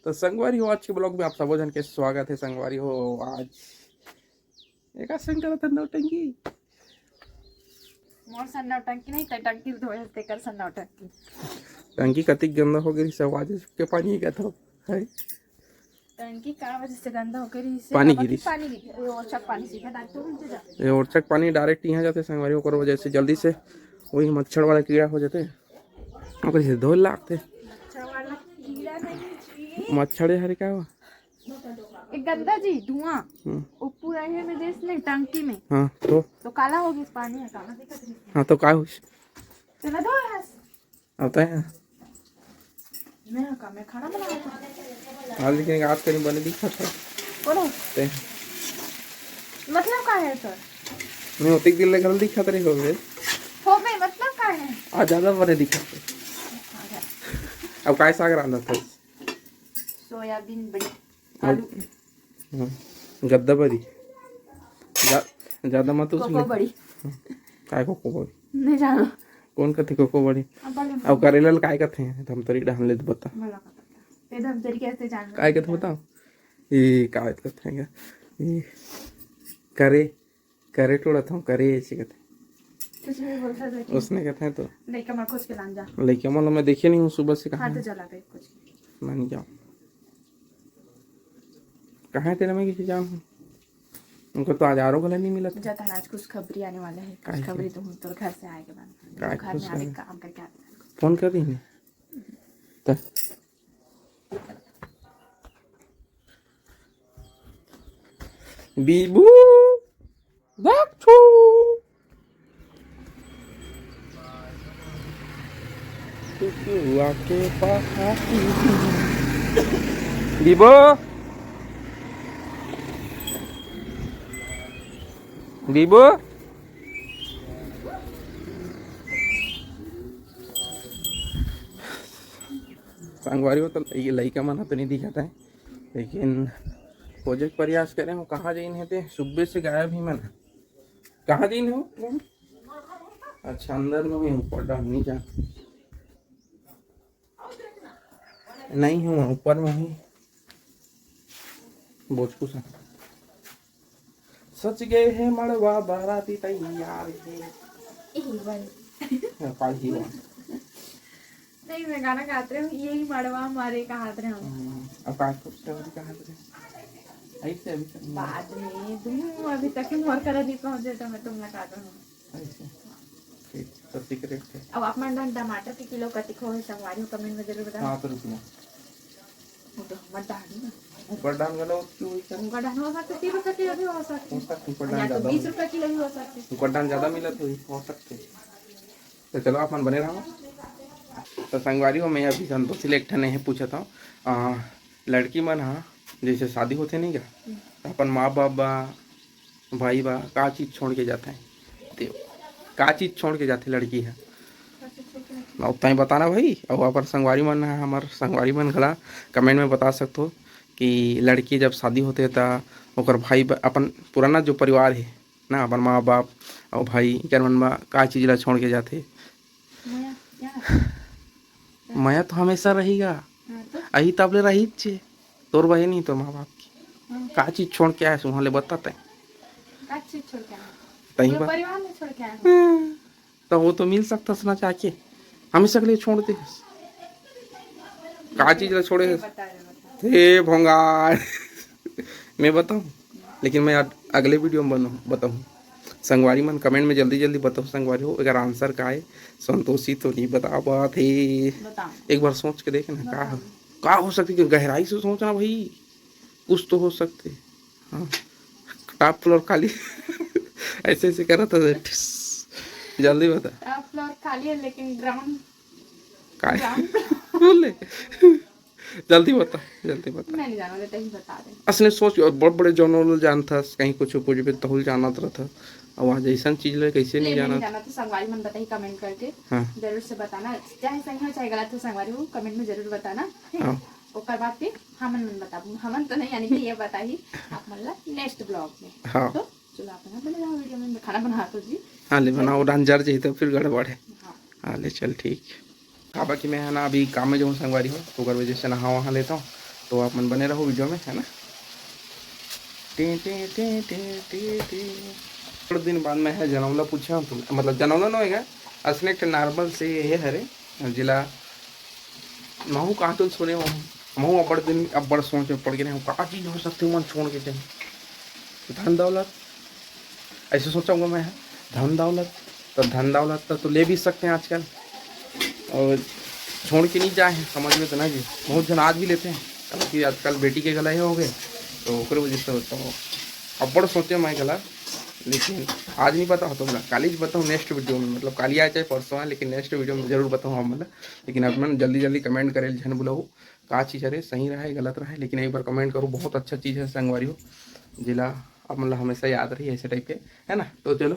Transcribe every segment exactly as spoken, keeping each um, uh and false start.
तो संगवारी हो, आज के ब्लॉग में आप सबो झन के स्वागत है। संगवारी हो, आज एका संग करत हन नौटंकी। मोर सन नौटंकी नहीं, तै टंकी ल धोए हस, तेकर सन नौटंकी। टंकी कतिक गंदा हो गई, सब आज के पानी ही कहता है। टंकी का वजह से गंदा हो गई रहिस हे? पानी काबर गिरिस। पानी गिरिस। ये ओरछक पानी सीधा डाल, तू उनसे जा। ये ओरछक पानी डायरेक्ट यहाँ जाते संगवारी, ओकर वजह से जल्दी से वही मच्छर वाला कीड़ा हो जाते, ओकर से धोए लागते। मच्छर वाला कीड़ा नहीं जी। मच्छर हरे का हुआ? एक गंदा जी धुआं। हम्म। वो पूरा ये में देश नहीं, टंकी में। हाँ, तो? तो काला हो गया पानी है, काला दिखत नहीं। हाँ, तो का हुई? चला दो हस। आता है। मैं का, मैं खाना बना रहा हूँ। हाँ, लेकिन आज कहीं बने दिखत है। कौन हो? ते। मतलब का है सर? मैं होते दिन ले गल दिखत रही हो गए। हो गए, मतलब का है? आज ज्यादा बने दिखत है। अच्छा। अब काय साग रांधा था? सोयाबीन बड़ी, अब आलू। हाँ, गद्दा बरी। जा-, ज्यादा मत उसमें। कोको बड़ी। काय कोको बरी? नहीं जानो। कौन कथे कोको बरी? अब बोलो। अब करेला ल काय कथे? धमतरी डाहन ले तो बता। बोला का पता। ये धमतरी कैसे जान लो? काय कथे बताओ? ये काय कथे? ये करे, करे टोड़ा था, करे ऐसे कथे। कुछ नहीं बोल सकते। उसने कथे तो। लइका मन खोज के लान जा। लइका मन मैं देखे नहीं हूँ सुबह से, कहाँ हाथ है? जला पे कुछ। मैं नहीं जाऊँ। कहाँ है तेरा, मैं किसी जान हूँ? उनको तो आज आरो गला नहीं मिला था। जाता है, आज खुशखबरी आने वाला है। काहे खुशखबरी के? तो हूँ, तोर घर से आए के बाद। काय घर में खुशखबरी? आवे काम करके आते हैं। फोन कर रही है? त-, बीबू, देख छू। कुकुआ के पहाती। बीबू, बीबू। संगवारी हो, तो ये लइका मन ह तो नहीं दिखत है, लेकिन खोजे के प्रयास करे हो, कहाँ जाइन हे ते, सुबह से गायब ही मन। कहाँ जाइन हो? अच्छा, अंदर में ही, ऊपर डाल नहीं जा। नहीं हूँ, ऊपर में ही। बोचकू सा। सज गए हे मड़वा, बाराती तैयार हे। यही बन। हाँ, काल ही बन। नहीं, मैं गाना गात रहे हूँ, यही मड़वा मारे कहात रहे हूँ। हम्म, अब काल को स्टोरी कहात रहे। ऐसे अभी तक नहीं। बाद में दूँ, अभी तक ही मोर करा नहीं पहुँचे तो मैं तुम लगा दूँ। ऐसे। ठीक, तो सीक्रेट है। अब आप मन टमाटर के किलो कतिक हो, संगवारी हो, कमेंट में जरूर बताओ। हाँ, तो रुकना। वो तो हमर डाहन ना। ऊपर डाहन वाला वो क्यों होता है? ऊपर डाहन हो सकते, तीस रुपये किलो भी हो सकते। हो सकते, ऊपर या डाहन तो ज्यादा बीस हो। रुपये किलो भी हो सकते। ऊपर डाहन ज्यादा मिला तो हो सकते। तो चलो, आप मन बने रहो। तो संगवारी हो, मैं अभी संतोषी ले एक ठन हे पूछत हूँ। आ, लड़की मन हा जैसे शादी होते नहीं क्या, हम्म। अपन माँ बाप बा, भाई बा, का चीज छोड़ के जाथे? ते का चीज छोड़ के जाथे लड़की ह? ना उतना ही बताना भाई। अउ अपन संगवारी मन ह, हमर संगवारी मन घला कमेंट में बता सकथो कि लड़की जब शादी होथे त ओकर भाई ब-, अपन पुराना जो परिवार हे ना, अपन माँ बाप अउ भाई, इकर मन बा का चीज ला छोड़ के जाथे? मया, क्या? मया तो हमेशा रहिगा। हाँ, तो? अही तब ले रहिच हे। तोर बहिनी, तोर माँ बाप की। हाँ। का चीज छोड़ के आए, उहाँ ले बता तैं। का चीज छोड़ के आए? तहीं पूरा बा-, परिवार में छोड़ के आए हो? हाँ, तो वो तो मिल सकता ना जाके। हमेशा के लिए छोड़ दे। का चीज ला छोड़े ये हस? बता दे, बता। हे भोंगा। मैं बताऊँ? लेकिन मैं अग-, अगले वीडियो में बनू-, बताऊँ। संगवारी मन कमेंट में जल्दी जल्दी बताओ संगवारी हो, एकर आंसर का है? संतोषी तो नहीं बता पात हे। बताओ। एक बार सोच के देखे ना, का बताओ। हो, का हो सकती है? गहराई से सोचना भाई, कुछ तो हो सकते। हाँ, टॉप फ्लोर खाली। ऐसे ऐसे करा था, ठिस। जल्दी बता। टॉप फ्लोर खाली है, लेकिन ग्राउंड का ग्राउंड बोले? जल्दी बता, जल्दी बता। मैं नहीं जानत, तहीं बता दे। असने सोच, और बड़ बड़े जनरल जानथस, कहीं कुछ पूछबे तहुल जानत रहथस। अब आज ऐसन चीज ले कैसे ले, नहीं मैं नहीं जानत? जानत, तो संगवारी मन बताही कमेंट करके। हाँ। जरूर से बताना, चाहे सही हो चाहे गलत हो, संगवारी हो कमेंट में जरूर बताना। ठीक? हाँ। ओकर बाद फिर हमन मन बताबू, हमन तो नहीं, यानी कि ये बताही आप मन ला नेक्स्ट ब्लॉग में। हाँ। तो चलो, आप ना बने रहो वीडियो में, मैं खाना बना तो जी। हाँ, ले बनाओ, डांजर जी तो फिर गड़बड़ है। हाँ। हाँ, ले चल, ठीक। काबर कि मैं है ना अभी काम में जाऊँ संगवारी हो, तो ओकर वजह से नहा वहा लेता हूँ। तो आप मन बने रहो वीडियो में, है ना। T, T, T, T, T, T. थोड़े दिन बाद मैं है जनौला पूछा हूँ तुम, मतलब जनौला ना होएगा, असने एक ठे नॉर्मल से ये हरे, जिला महू कहाँ तो सुने हो, महू अब्बड़ दिन अब्बड़ सोच में पड़ गए हूँ, का चीज हो सकती मन छोड़ के जाए, धन दौलत। ऐसे सोचा हूँ मैं, धन दौलत, तो धन दौलत तो, तो ले भी सकते हैं आजकल, और छोड़ के नहीं जाए हैं, समझ में तो ना जी, बहुत जन आज भी लेते हैं, क्योंकि आजकल बेटी के गला ही हो गए, तो ओकरे वजह से होता हो। अब्बड़ सोचे मैं गला, लेकिन आज नहीं बताओ तुमला, काली बताऊँ नेक्स्ट वीडियो में, मतलब काली आए चाहे परसों आए, लेकिन नेक्स्ट वीडियो में जरूर बताऊँ हम, मतलब। लेकिन अब मन जल्दी जल्दी कमेंट करे, झन बुलाओ, का चीज हरे, सही रहे गलत रहे, लेकिन एक बार कमेंट करो, बहुत अच्छा चीज है संगवारी हो, जिला अब मतलब हमेशा याद रही ऐसे टाइप के, है ना। तो चलो,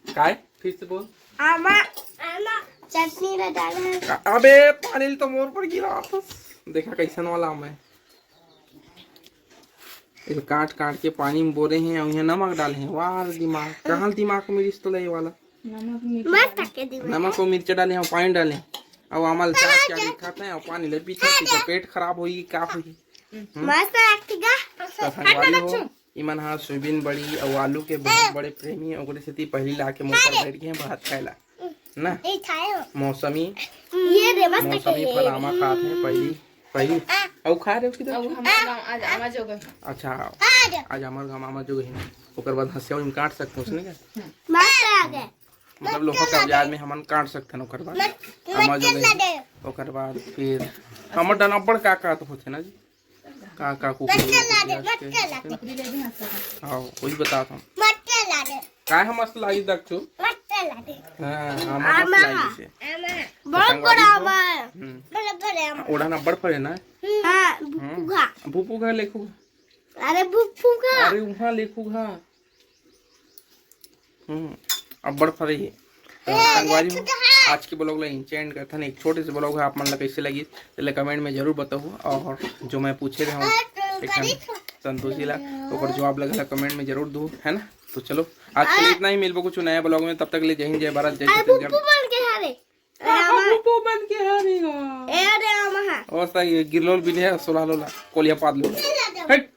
काय फिर से बोल। आमा, आमा, चटनी ला डाला है। अबे पानी तो मोर पर गिरा था, देखा कैसन वाला आम है। इसे काट काट के पानी में बोरे हैं और यहाँ नमक डाले हैं। वाह रे दिमाग, कहाँ दिमाग को मिलिस तो ले वाला। नमक मिर्च मस्त डाले। के दिमाग। नमक और मिर्च डाले हैं, पानी डाले हैं। और आमा ल चाट चाट के खाते हैं और पानी ले पीते हैं, तो पेट खराब होई, का होई। हम्म। मस्त लगती गा। तो संगवारी हो, इमन हा सोयाबीन बड़ी और आलू के बहुत बड़े प्रेमी हैं, ओकरे सेती पहली ला के मुंह पर बैठ गए हैं भात खाए ला। ना? ए, खाए हो। मौसमी, ये रे, मस्त मौसमी के। फल आमा खात हैं पहली, पहली। आ। अउ खा रहे हो किधर? अब हमारे गाँव आज आमा जो गए। अच्छा, आज। आज हमारे गाँव आमा जो गए हैं। ओकर बाद हंसिया में काट सकते हो उसने क्या? मस्त लगे। मतलब लोहा का औजार में हमन काट सकते हैं ओकर बाद। मत-, आमा जो मत गए। लगे। ओकर बाद फिर हमर डन अब्बड़ का का तो होथे ना जी? का का कुकरी मत चला दे, मत चला दे। हाँ, वही बतात हूँ। मत चला दे। काय हम मस्त लागी दक्षु? मत चला दे। हाँ, हाँ, मस्त आमा। लागी से। आमा। बहुत बड़ा आमा है। हम्म। बड़े बड़े आमा। ओढ़ा ना बड़ फरे ना? हाँ, हम्म। भूपूगा। भूपूगा लेखूगा। अरे भूपूगा। अरे उहाँ लेखूगा। हम्म, अब्बड़ फरे हे। तो ए, संगवारी हो, आज के ब्लॉग ला यहीं एंड करथन। एक छोटे से ब्लॉग है, आप मन ला कैसे लगी, तेला कमेंट में जरूर बताओ। और जो मैं पूछे रहे हूँ एक ठन संतोषी ला, ओकर जवाब लगे ला कमेंट में जरूर दो, है ना। तो चलो, आज के लिए इतना ही, मिलबो कुछ नया ब्लॉग में, तब तक के लिए जय हिंद, जय भारत, जय अरे छत्तीसगढ़। भूपू बन के हरे। अरे आमा। भूपू बन के हरे गा। ए, अरे आमा हा। और सही है, गिरलोल भी नहीं है, सोला लोला, कोलिया पाद लोला। हट।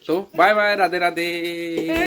तो बाय बाय, राधे राधे।